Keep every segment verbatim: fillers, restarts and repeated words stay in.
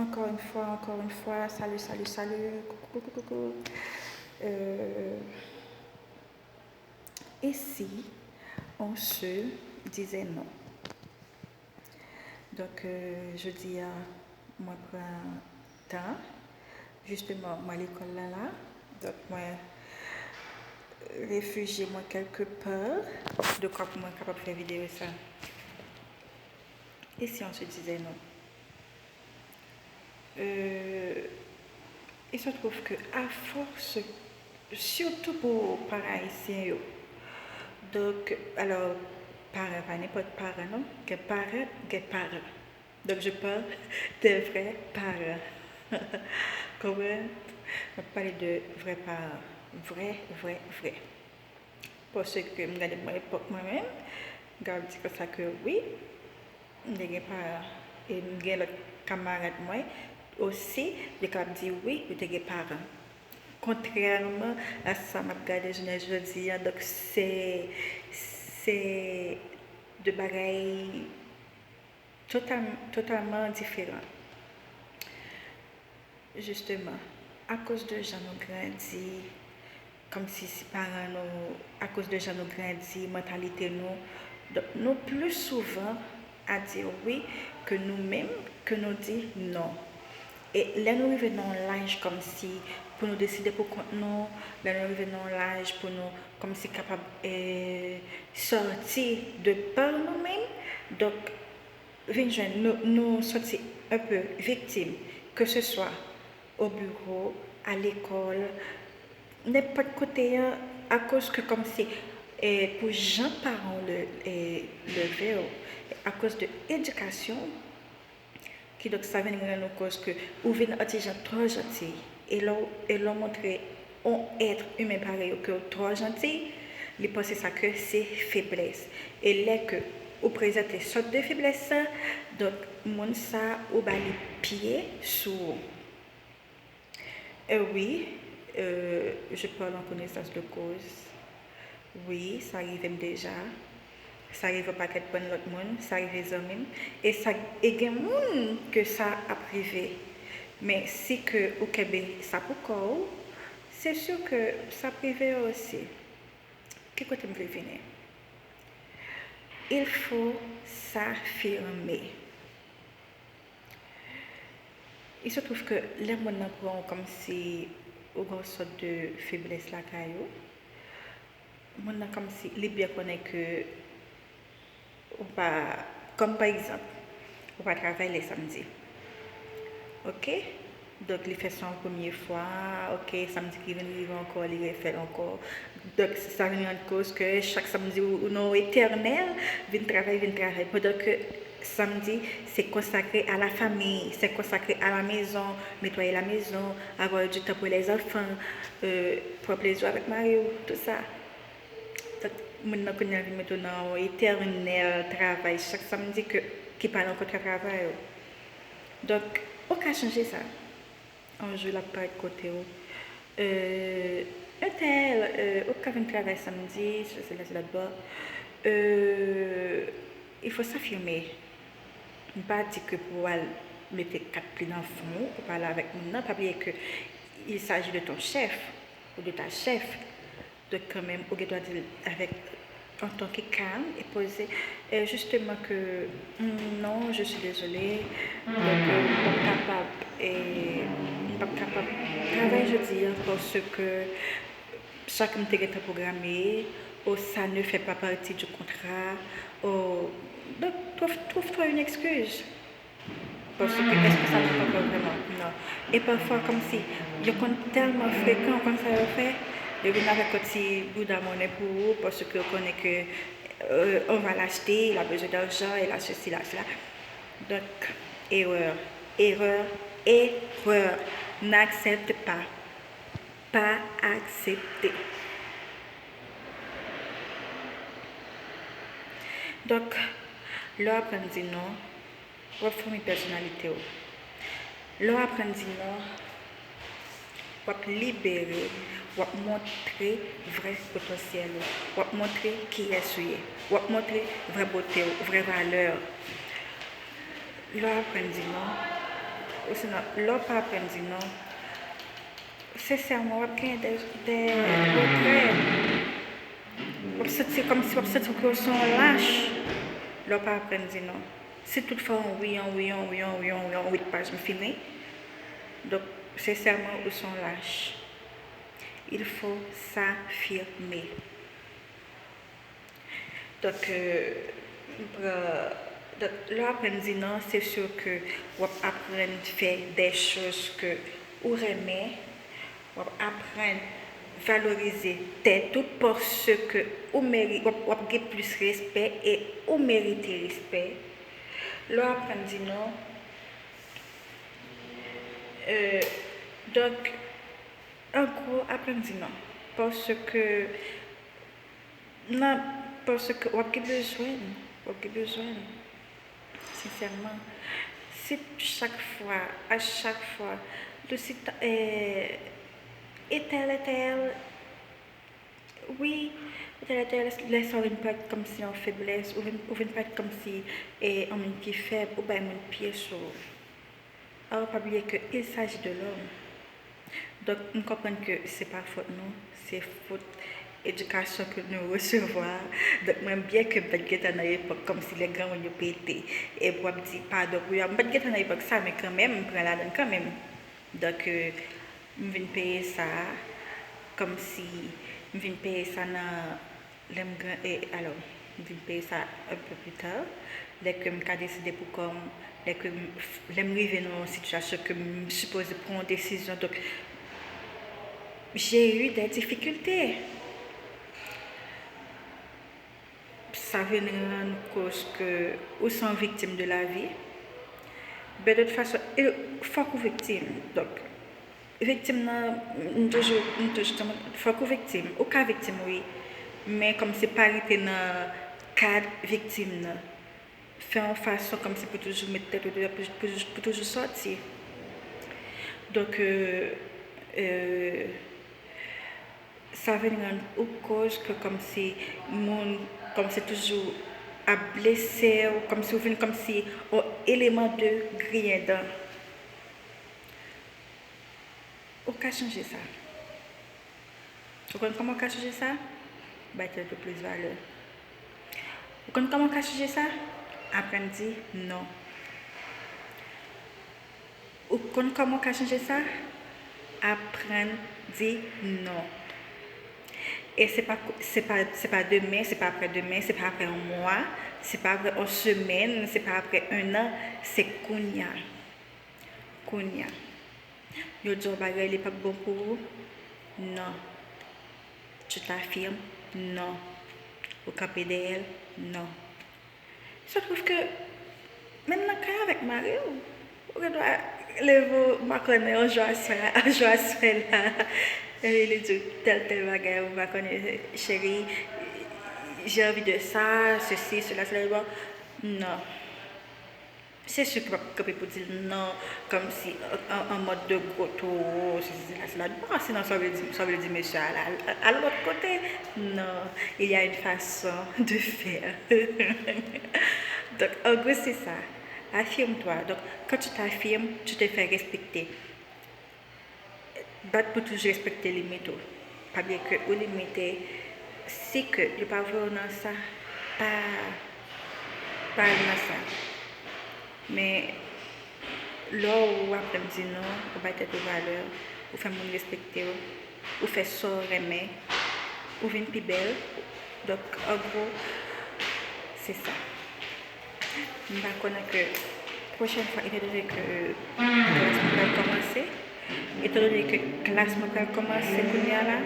Encore une fois, encore une fois, salut, salut, salut, coucou, coucou, coucou. Euh, et si on se disait non? Donk, euh, jodi a, mwen pran tan. Jisteman, mwen lekòl la la. Donk, mwen refijye mwen kèlke pa. De kwa pou mwen kapab fè videyo sa. Et si on se disait non? Euh, il se trouve que à force, surtout pou paran ayisyen yo. Donk, alò, paran, pa nenpòt paran, non. Gen paran, gen paran. Donk, je parle des vrais parents. Konprann? M ap pale de vrè paran. Vrè, vrè, vrè. Paske m gade mwen epòk mwen menm, m ka di konsa ke wi, m te gen paran. E m gen lòt kamarad mwen osi, yo kapab di wi, yo te gen paran. Kontrèman a sa m ap gade jounen jodi a, donk se, se de bagay total, totalman diferan. Jisteman, akoz de jan nou grandi, kòmsi si paran nou, akoz de jan nou grandi, mantalite nou, donk nou pli souvan a di wi ke nou menm, ke nou di non. E lè nou rive nan yon laj kòmsi pou nou deside pou kont nou, lè nou rive nan yon laj pou nou kòmsi kapab, eh, sòti de pa nou menm, donk vin jwenn nou, nou santi un peu viktim, ke se swa o biwo, a lekòl, nenpòt kote a, akoz ke kòmsi, eh, pou jan paran w le, eh, leve w, akoz de edikasyon, kidonk sa vin rann ou kont ke ou vin an ti jan twò jantiy. E lè w, e lè w montre yon èt imen parèy ou ke w twò jantiy, li panse sa ke se feblès. E lè ke ou prezante sòt de feblès sa, donk moun sa ou ba li pye sou ou. E wi, euh, je parle en connaissance de cause. Wi, sa rive m deja. Sa rive yon pakèt bann lòt moun, sa rive zanmi m. E sa, e gen moun ke sa ap rive. Men si ke ou kenbe sa pou kò w, se si ke sa ap rive w osi. Ki kote m vle vini? Il faut s'affirmer. Il se trouve que lè moun nan pran w kòmsi ou gen yon sòt de feblès lakay ou, moun nan kòmsi li byen konnen ke ou pa, kòm pa egzanp, ou pa travay lè samdi. Oke? Donk, li fè sa yon premye fwa, oke, samdi ki vin rive ankò, li refè l ankò. Donk, sa vin rann koz ke chak samdi ou, ou nan etènèl, vin travay, vin travay. Pandan ke samdi, se konsakre a la famille, se konsakre a la maison, nettoyer la maison, avoir du temps pour les enfants, euh, pran plezi avèk mari w, tout sa. Donk, moun nan kounye a vin mete w nan yon etènèl travay chak samdi ke, ki pa nan kontra travay ou. Donk, ou ka chanje sa. Yon jou l ap parèt kote w. Euh, entèl, euh, ou ka vin travay samdi, se la, se lòt bò. Euh, il faut s'affirmer. M pa di ke pou w al mete kat pye nan fwon ou, pou pale avèk moun nan. Pa bliye ke il s'agit de ton chef ou de ta chef. Donk, kanmenm, ou gen dwa di l avèk yon ton ki kalm e poze. Euh, justement que, mm, non, je suis désolée. Donk, euh, m p ap kapab, euh, m p ap kapab travay jodi a paske sa ke m te gentan pwograme, oh, ça ne fait pas partie du contrat, oh, donk, trouve, trouve-toi une excuse. Paske èske sa nou pa fè vrèman? Non. E pafwa, kòmsi, yo konn tèlman frekan, ou konn sa yo fè? Yo vin avèk yon ti bouda monnen pou ou, paske yo konnen ke, euh, on va l'acheter, il a besoin d'argent, il a ceci, il a cela. Donk, erè, erè, erè. N'aksepte pa. Pa aksepte. Donk, lè w aprann di non, w ap fòme pèsonalite w. Lè w aprann di non, w ap libere, w ap montre vrè potansyèl ou, w ap montre kiyès ou ye, w ap montre vrè bote w, vrè valè w. Lè w aprann di non, Osinon, lè w pa aprann di non, sensèman, w ap gen de, de regrè. W ap santi kòmsi w ap santi w ke w se yon lach lè w pa aprann di non. Si tout fwa yon wi, yon wi, yon wi, yon wi, yon wi, yon wi, pa janm fini. Donk, sensèman, ou se yon lach. Il faut s'affirmer. Donk, euh, m pran, donk, lè w aprann di non, se si ke w ap aprann fè de choz ke ou renmen, w ap aprann valorize tèt ou, paske ou meri-, w ap, w ap gen plis respè e ou merite respè. Lè w aprann di non, euh, donk, an gwo, aprann di non. Paske, nan, paske w ap gen bezwen, w ap gen bezwen, sensèman. Si chak fwa, a chak fwa, Lucy ta, eh, e tèl, e tèl, wi, e tèl, e tèl, lè sa w vin parèt kòmsi yon feblès, ou vin, ou vin parèt kòmsi, eh, yon moun ki fèb, ou bay moun pye sou. Alò, pa bliye ke il s'agit de l'homme. Donk, m konprann ke se pa fòt nou, se fòt edikasyon ke nou resevwa. Donk, mwen, byen ke m pa t gentan nan epòk kòmsi lè granmoun yo pete, epi w ap di padon pou yo. M pa t gentan nan epòk sa, men kanmenm, m pran ladann kanmenm. Donk, euh, m vin peye sa, kòmsi m vin peye sa nan Lè m gran, e, alò, m vin peye sa un peu plus tard, lè ke m ka deside pou kò m, lè ke m, lè m rive nan yon sitiyasyon ke m sipoze pran yon desizyon. Donk, j'ai eu des difficultés. Sa vin rann kòz ke ou se yon viktim de lavi. Ben, de toute façon, e, fòk ou viktim. Donk, viktim nan, m toujou, m toujou, kòman, fòk ou viktim. Ou ka viktim, wi. Men kòmsi pa rete nan kad viktim nan. Fè yon fason kòmsi pou toujou met tèt ou deyò, pou, pou, pou toujou sòti. Donk, euh, euh, sa vin rann ou kòz ke kòmsi moun, kòmsi toujou ap blese w, kòmsi ou vin kòmsi yon eleman de griyen dan. Ou ka chanje sa. Ou konn kòman w ka chanje sa? Bay tèt ou plis valè. Ou konn kòman w ka chanje sa? Aprann di non. Ou konn kòman w ka chanje sa? Aprann di non. E se pa, se pa, se pa demen, se pa aprè demen, se pa aprè yon mwa, se pa aprè yon semèn, se pa aprè en an, se kounya. Kounya. Yo di yon bagay, li p ap bon pou ou? Non. Tu t'affirmes? Non. Ou kanpe dèyè l? Non. Sa twouve ke menm nan kay avèk mari w, ou gen dwa leve w makònen yon jou aswè, yon jou aswè la, epi li di w tèl, tèl bagay, ou makònen, chérie, j'ai envie de ça, ceci, cela, cela, bon, non. Se si ke w ap kanpe pou di l non, kòmsi an, an, an mòd de gwo towo, sesi, sela, sela. Non, sinon, sa w vle di, sa w vle di mesye a la, al, al lòt kote. Non, il y a une façon de faire. Donk, an gwo, se sa. Affirme-toi. Donc, quand tu t'affirmes, tu te fais respecter. Bat pou toujou respekte limit ou. Pa bliye ke ou limite, si ke yo pa voye w nan sa, pa, pa al nan sa. Men, lè w aprann di non, ou bay tèt ou valè, ou fè moun respekte w, ou fè sa w renmen, ou vin pi bèl. Donk, an gwo, se sa. M pa konnen ke pwochèn fwa, etandone ke klas mwen pral kòmanse, etandone ke klas mwen pral kòmanse kounye a la,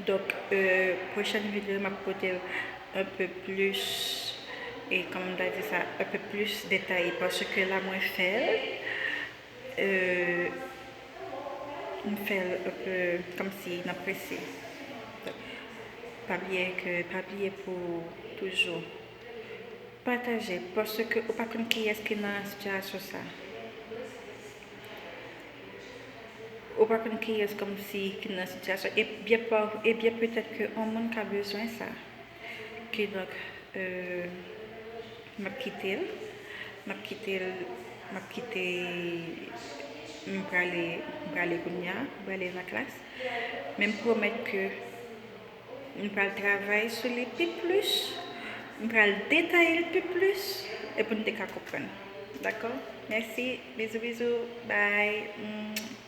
donk, euh, pwochèn videyo m ap pote l un peu plus, e kòman m ta di sa, un peu plus detaye, paske la mwen fè l, euh, m fè l un peu kòmsi nan prese. Pa bliye ke, pa bliye pou toujou pataje, paske ou pa konn kiyès ki nan sitiyasyon sa. Ou pa konn kiyès kòmsi ki nan sitiyasyon. E byen pa, e byen petèt ke yon moun ka bezwen sa. Kidonk, euh, m ap kite l. M ap kite l M ap kite, m prale, m prale kounye a, m prale nan klas. Men m pwomèt ke m pral travay sou li pi plis, m pral detaye l pi plis, e pou n te ka konprann. Dakò? Mèsi, bizou, bizou, bye. Mm.